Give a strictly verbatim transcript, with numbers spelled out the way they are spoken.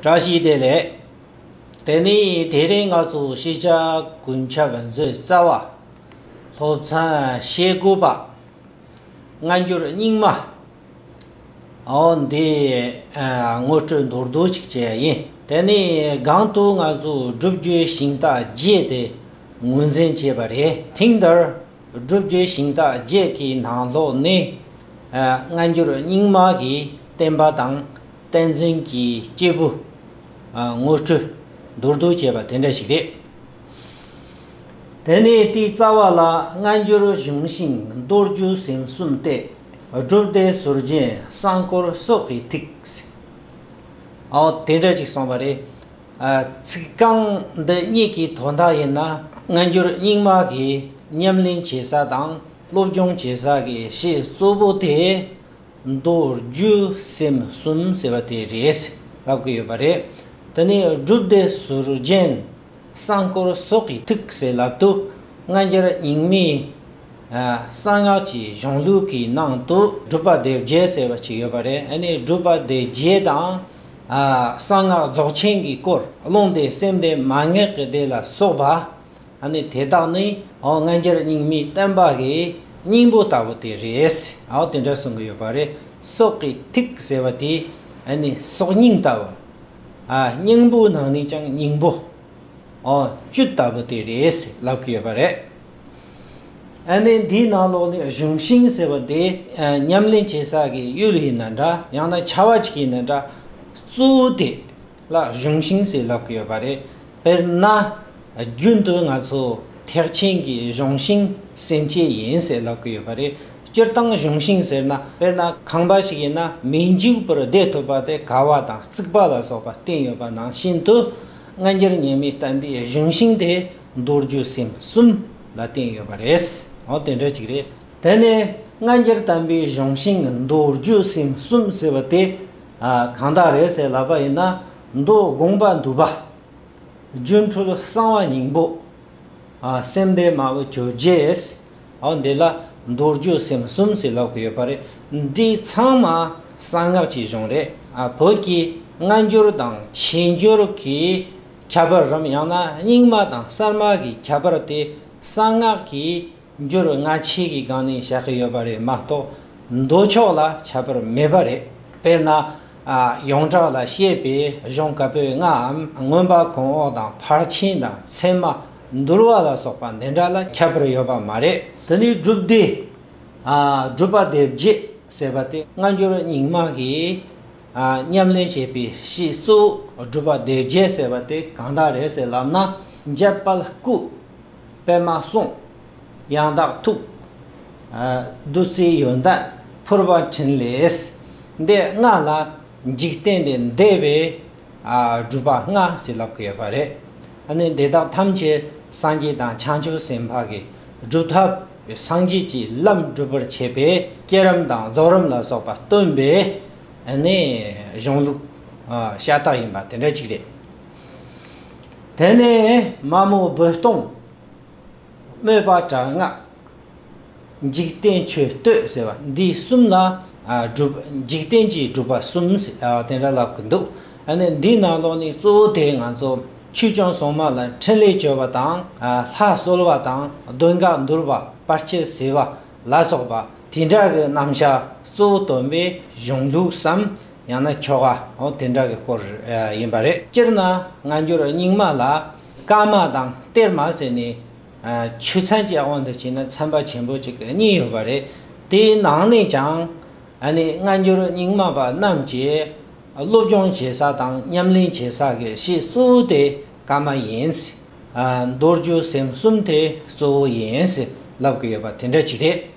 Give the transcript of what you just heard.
བཀྲ་ཤིས་བདེ་ལེགས། དེ་ནི་དེ་རིང་ང་ཚོ་ཤེས་བྱ་ཀུན་ཁྱབ་མཛོད་རྩ་བ། སློབ་ཚན་ཞེ་དགུ་པ། སྔ་འགྱུར་རྙིང་མ། འོ་འདི་ཨ་ངོ་སྤྲོད་མདོར་བསྡུས་ཅིག་བྱས་ཡིན། དེ་ནི་སྒང་དུ་ང་ཚོ་སྒྲུབ་བརྒྱུད་ཤིང་རྟ་བརྒྱད་དེ་ངོས་འཛིན་བྱས་པ་རེད། ཐེངས་འདིར་སྒྲུབ་བརྒྱུད་ཤིང་རྟ་བརྒྱད་ཀྱི་ནང་ལོགས་ནས་ཨ་སྔ་འགྱུར་རྙིང་མ་གི་བསྟན་པ་དང་། བསྟན་འཛིན་གྱི་སྐྱེས་བུ། ཨ་ངོ་སྤྲོད་མདོར་བསྡུས་བྱས་པ་དེ་འདྲ་ཞིག་རེད། དེ་ནས་དེའི་རྩ་བ་ལ་སྔ་འགྱུར་གཞུང་ཤིང་མདོ་སྒྱུ་སེམས་གསུམ་སྟེ། སྒྲུབ་སྡེ་ཟུར་རྒྱན་གསང་སྐོར་སོགས་ཀྱི་ཐིག་ཨོ་དེ་འདྲ་ཅིག་གསུངས་པ་རེད། ཨ་ཚིག་རྐང་འདི་གཉིས་ཀྱི་དོན་དག་ཡིན་ན། སྔ་འགྱུར་རྙིང་མ་གི་ཉམས་ལེན་བྱེད་ས་དང་སློབ་སྦྱོང་བྱེད་ས་གི་གཞི་གཙོ་བོ་དེ། མདོ་སྒྱུ་སེམས་གསུམ་ཟེར་བ་དེ་རེད་ལབ་ཀྱི་ཡོད་པ་རེད། དེ་ནས་སྒྲུབ་སྡེ་ཟུར་རྒྱན་གསང་སྐོར་སོགས་ཀྱི་ཐིག་ཟེར་ལབ་དུས། སྔ་འགྱུར་རྙིང་མའི་ཨ་གསང་སྔགས་ཀྱི་གཞུང་ལུགས་ཀྱི་ནང་དུ་སྒྲུབ་པ་སྡེ་བརྒྱད་ཟེར་བ་ཅིག་ཡོད་པ་རེད། ཨ་ནི་སྒྲུབ་པ་སྡེ་བརྒྱད་དང་། ཨ་གསང་སྔགས་རྫོགས་ཆེན་གྱི་སྐོར། རླུང་སྡེ་སེམས་སྡེ་མན་ངག་གི་སྡེ་ལ་སོགས་པ། ཨ་ནི་དེ་དག་ནི་འོ་སྔ་འགྱུར་རྙིང་མའི་བསྟན་པ་གི་སྙིང་པོ་ལྟ་བུ་དེ་རེད། འོ་དེ་འདྲ་གསུང་གི་ཡོད་པ་རེད། སྲོག་གི་ཐིག་ཟེར་བ་དེ་ཨ་ནི་སྲོག་སྙིང་ལྟ་བུ། ཨ་སྙིང་པོའི་ནང་ནས་ཀྱང་སྙིང་པོ། འོ་བཅུད་ལྟ་བུ་དེ་རེད་ལབ་ཀྱི་ཡོད་པ་རེད། ཨ་ནི་འདིའི་ནང་ལོགས་ནས་གཞུང་ཤིང་ཟེར་བ་དེ་ཨ་ཉམས་ལེན་བྱེད་ས་གི་ཡུལ་ཡིན་ན་འདྲ། ཡང་ན་བྱ་བ་ཅིག་ཡིན་ན་འདྲ། གཙོ་བོ་དེ། ལ་གཞུང་ཤིང་ཟེར་ལབ་ཀྱི་ཡོད་པ་རེད། དཔེར་ན། རྒྱུན་དུ་ང་ཚོ་ཐེག་ཆེན་གྱི་གཞུང་ཤིང་སེམས་བསྐྱེད་ཡིན་ཟེར་ལབ་ཀྱི་ཡོད་པ་རེད། སྤྱིར་བཏང་གཞུང་ཤིང་ཟེར་ན། དཔེར་ན་ཁང་པ་ཞིག་ཡིན་ན་མི་འཇིག་པར་བསྡད་ཐུབ་པ་དེ་ཀ་བ་དང་རྩིག་པ་ལ་སོགས་པ་བརྟེན་ཡོད་པ་ནང་བཞིན་དུ། སྔ་འགྱུར་རྙིང་མའི་བསྟན་པའི་གཞུང་ཤིང་དེ་མདོ་སྒྱུ་སེམས་གསུམ་ལ་བརྟེན་ཡོད་པ་རེད། འོ་དེ་འདྲ་ཅིག་རེད། དེ་ནས་སྔ་འགྱུར་བསྟན་པའི་གཞུང་ཤིང་མདོ་སྒྱུ་སེམས་གསུམ་ཟེར་བ་དེ་ཨ་གང་དག་རེད་ཟེར་ལབ་པ་ཡིན་ན། མདོ་དགོངས་པ་འདུས་པ། སྒྱུ་འཕྲུལ་གསང་བ་སྙིང་པོ། ཨ་སེམས་སྡེ་མ་བུ་བཅོ་བརྒྱད། འོ་འདི་ལ་མདོ་སྒྱུ་སེམས་གསུམ་ཟེར་ལབ་ཀྱི་ཡོད་པ་རེད། འདི་ཚང་མ་གསང་སྔགས་ཀྱི་གཞུང་རེད། ཨ་བོད་ཀྱི་སྔ་འགྱུར་དང་ཆེ་འགྱུར་གྱི་ཁྱད་པར་རམ། ཡང་ན་རྙིང་མ་དང་གསར་མ་གི་ཁྱད་པར་དེ་གསང་སྔགས་ཀྱི་འགྱུར་སྔ་ཕྱི་གི་སྒང་ནས་བཞག་གི་ཡོད་པ་རེད་མ་གཏོགས། མདོ་ཕྱོགས་ལ་ཁྱད་པར་མེད་པ་རེད། དཔེར་ན། ཨ་ཡོངས་གྲགས་ལ་བཤད་པའི་གཞུང་བཀའ་པོད་ལྔའམ། མངོན་པ་གོང་འོག་དང་ཕར་ཕྱིན་དང་ཚད་མ་འདུལ་བ་ལ་སོགས་པ་འདི་འདྲ་ལ་ཁྱད་པར་ཡོད་པ་མ་རེད། དེ་ནས་སྒྲུབ་སྡེ། ཨ་སྒྲུབ་པ་སྡེ་བརྒྱད་ཟེར་བ་དེ་སྔ་འགྱུར་རྙིང་མ་གི་ཨ་ཉམས་ལེན་བྱེད་པའི་གཞི་གཙོ་བོ་སྒྲུབ་པ་སྡེ་བརྒྱད་ཟེར་བ་དེ་གང་དག་རེད་ཟེར་ལབ་ན། འཇམ་དཔལ་སྐུ། པདྨ་གསུང་། ཡང་དག་ཐུགས། ཨ་བདུད་རྩིའི་ཡོན་ཏན། ཕུར་པ་འཕྲིན་ལས། འདི་ལྔ་ལ་འཇིག་རྟེན་འདི་འདས་པའི་ཨ་སྒྲུབ་པ་ལྔ་ཟེར་ལབ་ཀྱི་ཡོད་པ་རེད། ཨ་ནི་འདི་དག་ཐམས་ཅད་སངས་རྒྱས་དང་བྱང་ཆུབ་སེམས་དཔའ་གི་སྒྲུབ་ཐབས། སངས་རྒྱས་ཀྱི་ལམ་སྒྲུབ་པར་བྱེད་པའི་བསྐྱེད་རིམ་དང་རྫོགས་རིམ་ལ་སོགས་པ་སྟོན་པའི་ཨ་ནི་གཞུང་ལུགས་ཨ་ཤ་སྟག་ཡིན་པ་དེ་འདྲ་ཅིག་རེད། དེ་ནས་མ་མོ་རྦོད་གཏོང་། དམོད་པ་དྲག་སྔགས། འཇིག་རྟེན་མཆོད་བསྟོད་ཟེར་བ་འདི་གསུམ་ལ་ཨ་སྒྲུབ། འཇིག་རྟེན་གྱི་སྒྲུབ་པ་གསུམ་ཟེར་ཨ་དེ་འདྲ་ལབ་ཀྱི་འདུག་ཨ་ནི་འདིའི་ནང་ལོགས་ནས་གཙོ་བོ་དེ་ང་ཚོ་ཆོས་སྐྱོང་སྲུང་མ་ལ་འཕྲིན་ལས་བཅོལ་བ་དང་། ཨ་ལྷ་གསོལ་བ་དང་། གདོན་བགེགས་འདུལ་བ། བར་ཆད་སེལ་བ་ལ་སོགས་པ་དེ་འདྲ་གི་རྣམ་གཞག་གཙོ་བོ་སྟོན་པའི་གཞུང་ལུགས་སམ། ཡང་ན་ཆོ་ག་འོ་དེ་འདྲ་གི་སྐོར་ཨ་ཡིན་པ་རེད། སྤྱིར་ན་སྔ་འགྱུར་རྙིང་མ་ལ་བཀའ་མ་དང་གཏེར་མ་ཟེར་ནས་ཨ་ཆོས་ཚན་གྱི་དབང་དུ་བྱས་ན་ཚན་པ་ཆེན་པོ་གཅིག་གཉིས་ཡོད་པ་རེད། དེའི་ནང་ནས་ཀྱང་ཨ་ནི་སྔ་འགྱུར་རྙིང་མ་པ་རྣམས་ཀྱིས་སློབ་སྦྱོང་བྱེད་ས་དང་ཉམས་ལེན་བྱེད་ས་གི་གཞི་གཙོ་བོ་དེ་བཀའ་མ་ཡིན། ཨ་མདོ་སྒྱུ་སེམས་གསུམ་དེ་གཙོ་བོ་ཡིན་ལབ་ཀྱི་ཡོད་པ་དེ་འདྲ་ཅིག་རེད།